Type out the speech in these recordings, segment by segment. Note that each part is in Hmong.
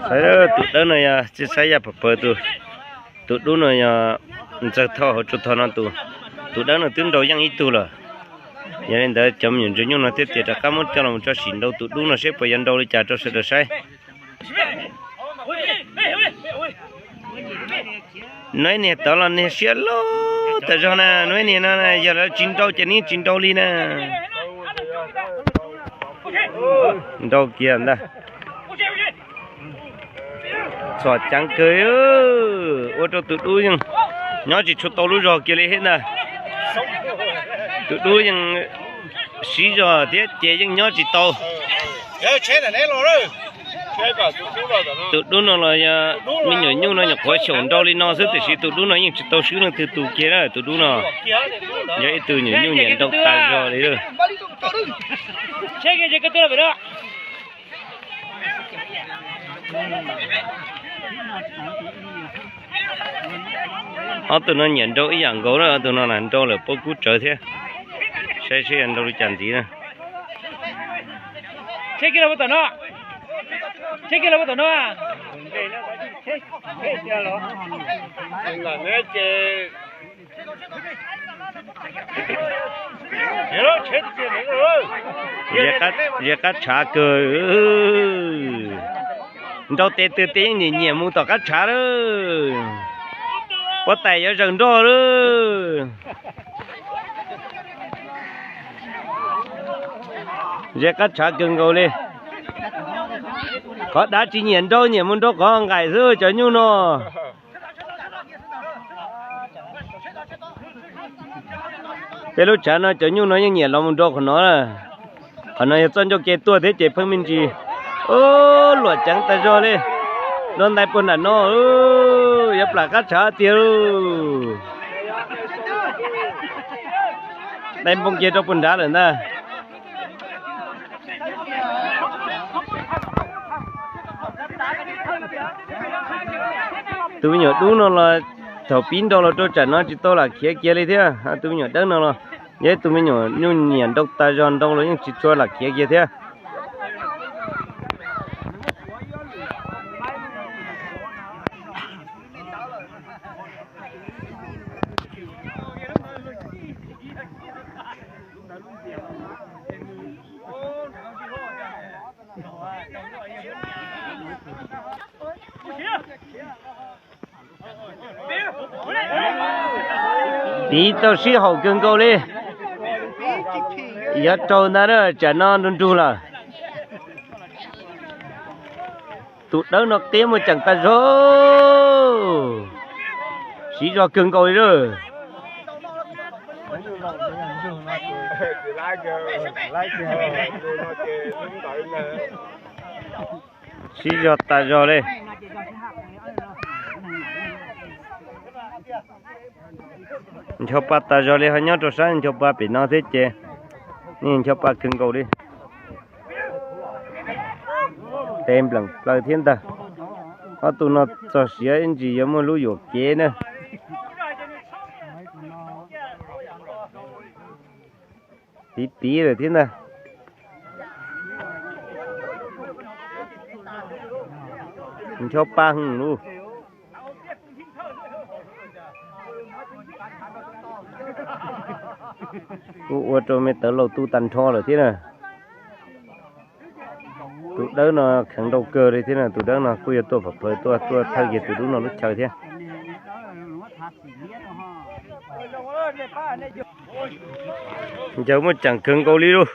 Tus dawb no yog txij saib yaj phav pawg tus, tus dub no yog ntxawg thoj hauv tsuas thoj no tus. Tus dawb no twb nrau yeej ib tug lawm. Yog li ntawd cov me nyuam ntsuag nyuj no thiaj tias rov qab muab coj los tso sim nrau tus dub no seb puas yuav nrau li cas rau sawv daws saib. Nub niag tod los niag siab loj tas zog na, nub niag no yog lawv tsis nrau ces nws tsis nrau li na. Nrau kiag ntag. Txom ceev kawg, ua rau tus dub yeej nyob tsis tshua tau lub zog kiag li thiab ntag. Tus dub yeej siv zog thiab ces yeej nyob tsis tau. Tus dub no los yog me nyuam nyuj no nyuam qhuav xyaum nrau li no xwb tiam sis tus dub no yeej tsis tau swb leej twg tus kiag na. Tus dub no yog ib tug nyuam nyuj nyiam nrau tas zog li lawm. Ob tug no nyiam nrau ib yam nkaus na, ob tug no na nrau lawm pob kub tsawv thiab. Saib seb yog nrau li cas ntxiv na. Ze qab tshav kawg. Nrau tes twg tes yeej nyiam nyiam mus tom qab tshav lawm. Puab tais yuav zaws nroj lawm. Ze qab tshav kawg nkaus li. Qhov dav tsis nyiam nrau, nyiam mus nrau qhov nqaim xwb cov nyuj no. Peb lub tshav no cov nyuj no yeej nyiam los mus nrau qhov no. Qhov no yog txoj ncauj ke tuaj thiab ces pheej me ntsis. Ub, luam ceev tas zog li. Nrau ntais puag nram no, yuav plam qab tshav tiag lauj. Ntais npoo kiag rau puag nrad lawm ntag. Tus me nyuam dub no los thaum pib nrau los rau tsam no tsis tau lam khiav kiag li thiab. Tus me nyuam dawb no los yog ib tug me nyuam nyuj nyiam nrau tas zog, nrau los yeej tsis tshua lam khiav kiag thiab. Tiv tau sib haum kawg nkaus li. Yuav raug ntag na, tsam no nrug nrug lawm. Tus dawb no qiab muaj ceem tas zog, siv zog kawg nkaus li lawm. Siv zog tas zog li. Ncho pa tas zog li, ho nyob rau sab ncho pa pem no thiab ces ncho pa kawg nkaus li. Tes npleem plaws thiab ntag. Ob tug no txog siav ib ntsis yuav muaj lub yuam kev na. Tiv tiv lawm thiab ntag. Ncho pa hwv lug. Kuj ua rau me tawv laus tu tag nrho lawm thiab na. Tus dawb no kheev nrau kawg li thiab na, tus dawb no kuj yuav tuaj pam plawg tuaj tuaj thawj kiag tus dub no lub chaw thiab. Ncaws muaj ceem kawg nkaus li lauj.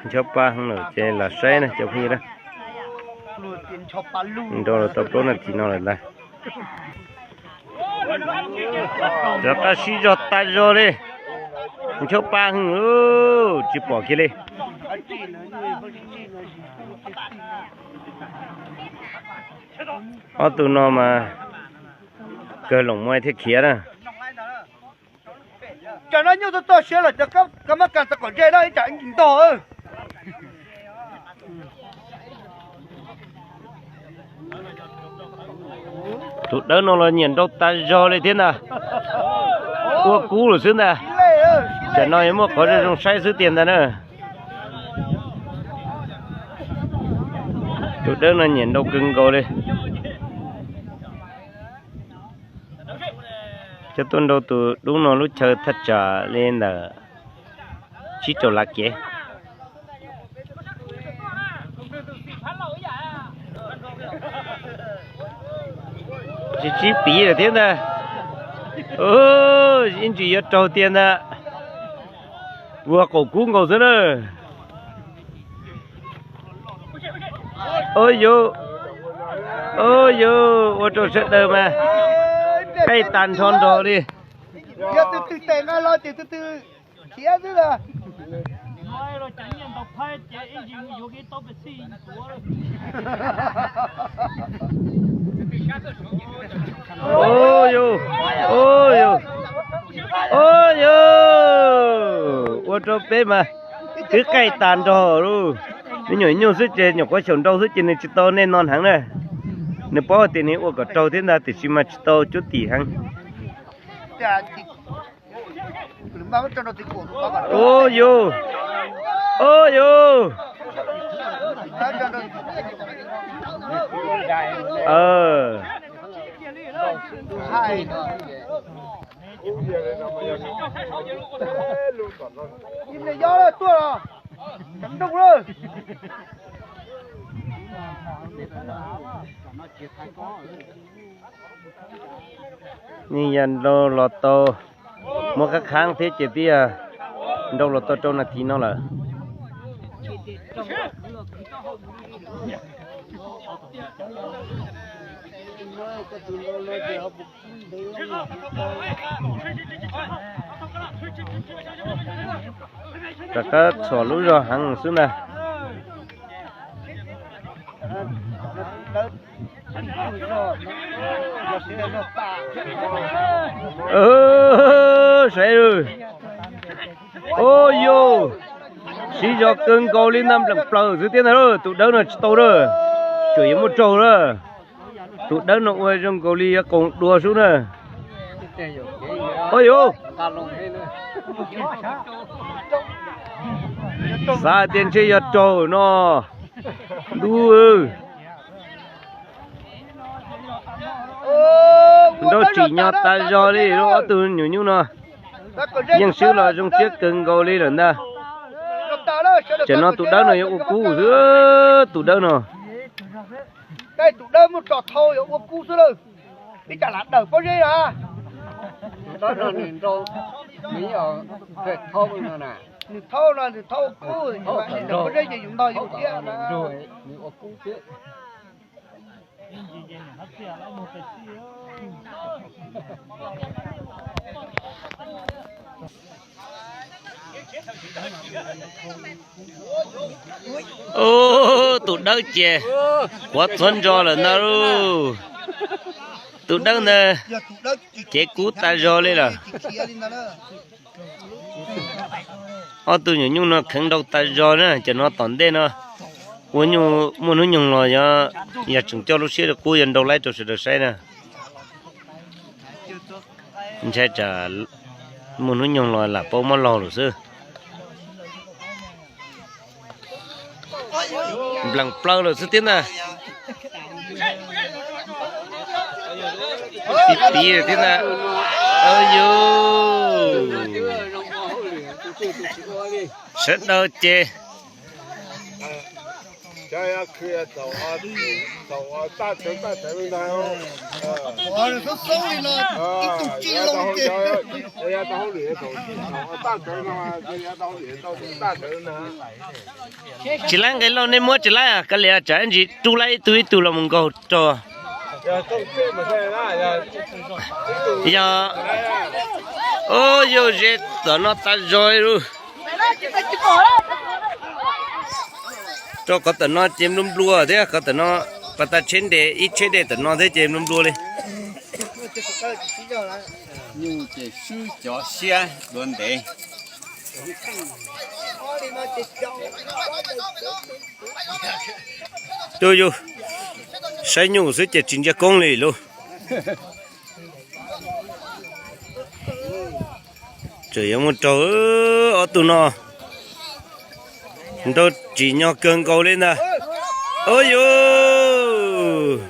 Ncho pa lawm ces lam saib na cov phooj ywg na. Nrau los tau plaub nas this no lawm ntag. Rov qab sib zog tas zog li. Ncho pa hwv, tsis pom kiag li. Ob tug no mas kawg loos muaj thiaj khiav na. Tsam no nyuj tuaj txog siav lawm, koj muab kas tau kom ze na, ib tsam ntog. Tus dawb no los nyiam nrau tas zog li thiab ntag. Ua kub lawm xwb ntag. Tam no yuav muaj qhov zoo zoo saib xwb tiag ntag na. Tus dawb no nyiam nrau kawg nkaus li. Cov tuaj nrau tus dub no lub chaw thaj tsam li ntawm tsib rau lav kev. Tsis sib piv lawm thiab ntag. Ib ntsis yuav raug tiag ntag. Vuag qaum kub nkaus xwb na. Au yau, au yau, ua rau sawv daws mas qaij tag nrho nrog li. Yog tus twg tes nqa los ces tus twg khiav xwb las. Au yau, au yau, au yau, ua rau peb mas twb qaij tag nrho lauj. Nws nyuam nyuj xwb ces nyuam qhuav xyaum nrau xwb ces nws tsis tau nej no heev na. Nws paub tias nws ua kom raug thiab ntag tiam sis mas tsis tau cuab tim heev. Au yau, au yau. Nws yog nrau los tau, muab qab khaab thiab ces twb yog nrau los tau rau nas this no lawm. Rov qab txhuam lub zog heev xwb ntag. Saib, au yau, siv zog kawg nkaus li ntag, npleem plaws xwb thiab ntag. Tus dawb no tsis tau lawm, tseem yuav muaj raug lawm. Tus dawb no ua zoo nkaus li yuav qoos dua sub na. Au yau, xav tias ntshe yog raug no. Ntuj, nrau tsim nyog tas zog li lauj. Ob tug nyuam nyuj no yeej swb los zoo siab kawg nkaus li lawm ntag. Tam no tus dawb no yuav ua kub xwb, tus dawb no. Tus dawb muab tso thau yuav ua kub xwb lawm. Ib tsam lam dawm pob zeb na. Nws thau no nws thau kub, dawm pob zeb ces yus ntog yus thiab na. Ub, tus dawb ces quav txhuab ntso lawm ntag lauj. Tus dawb ntawd cev kub tas zog li lawm. Ob tug nyuam nyuj no kheev nrau tas zog na, cov no tom ntej no ua nyuj muaj hnub nyoog los yog, yog tseem coj lub siab li qub yuav nrau laib rau sawv daws saib na. Ntshai tsam muaj hnub nyoog los lam paub mob laug lawm xwb. Nplees plaws lawm xwb thiab ntag. Tiv tiv lawm thiab ntag. Au yau, sawv daws ces tsis laib nqe lauj, nej muab tsis laib, kav liam tsam ib ntsis rub laib ib tug ib tug los mus nkaug rau. Yog, au yau, ze tom no tas zog li lauj. Rau qhov tom no ces nplua nplua thiab, qhov tom no pas tas tsheb nres, ib tsheb nres tom no thiab ces nplua nplua li. Nyuj ces swb cov siab duav ntev. Tus yus saib nyuj xwb ces tsis ntsia koob li lauj. Tseem yuav muaj raug, ob tug no nraug tsim nyog kawg nkaus li ntag. Ua yuv,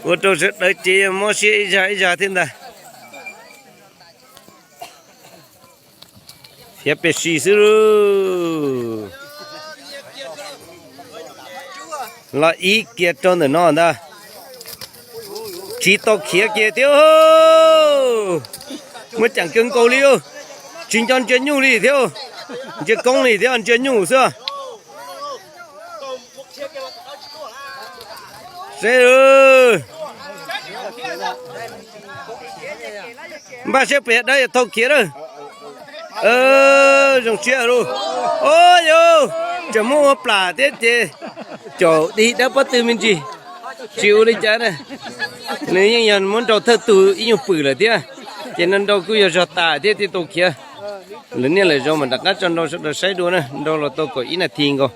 ua rau sawv daws ces mob siab ib zag ib zag thiab ntag. Khiav pes si xwb. Los ib kiag rau ntawm no ntag. Tsis tau khiav kiag thiab. Muaj ceem kawg nkaus li. Tsis nco ntsia nyuj li thiab. Ntsia koob li thiab, ntsia nyuj xwb. Seb, npaj siab pem dawb yuav tau khiav lawm. Zoo siab lauj. Ua yuv, tseem muab ua plam thiab ces caum dig dawb pob tw me ntsis. Tsis ua li cas na, nws yeej yog muab nrau thawj tug ib nyuag pwm lawm thiab. Ces no nrau kuj yog zog tas thiab thiaj tau khiav. Lawv niaj lawv zaus mam rov qab tso nrau sawv daws saib dua na, nrau los tau kaum ib nas this nkaus.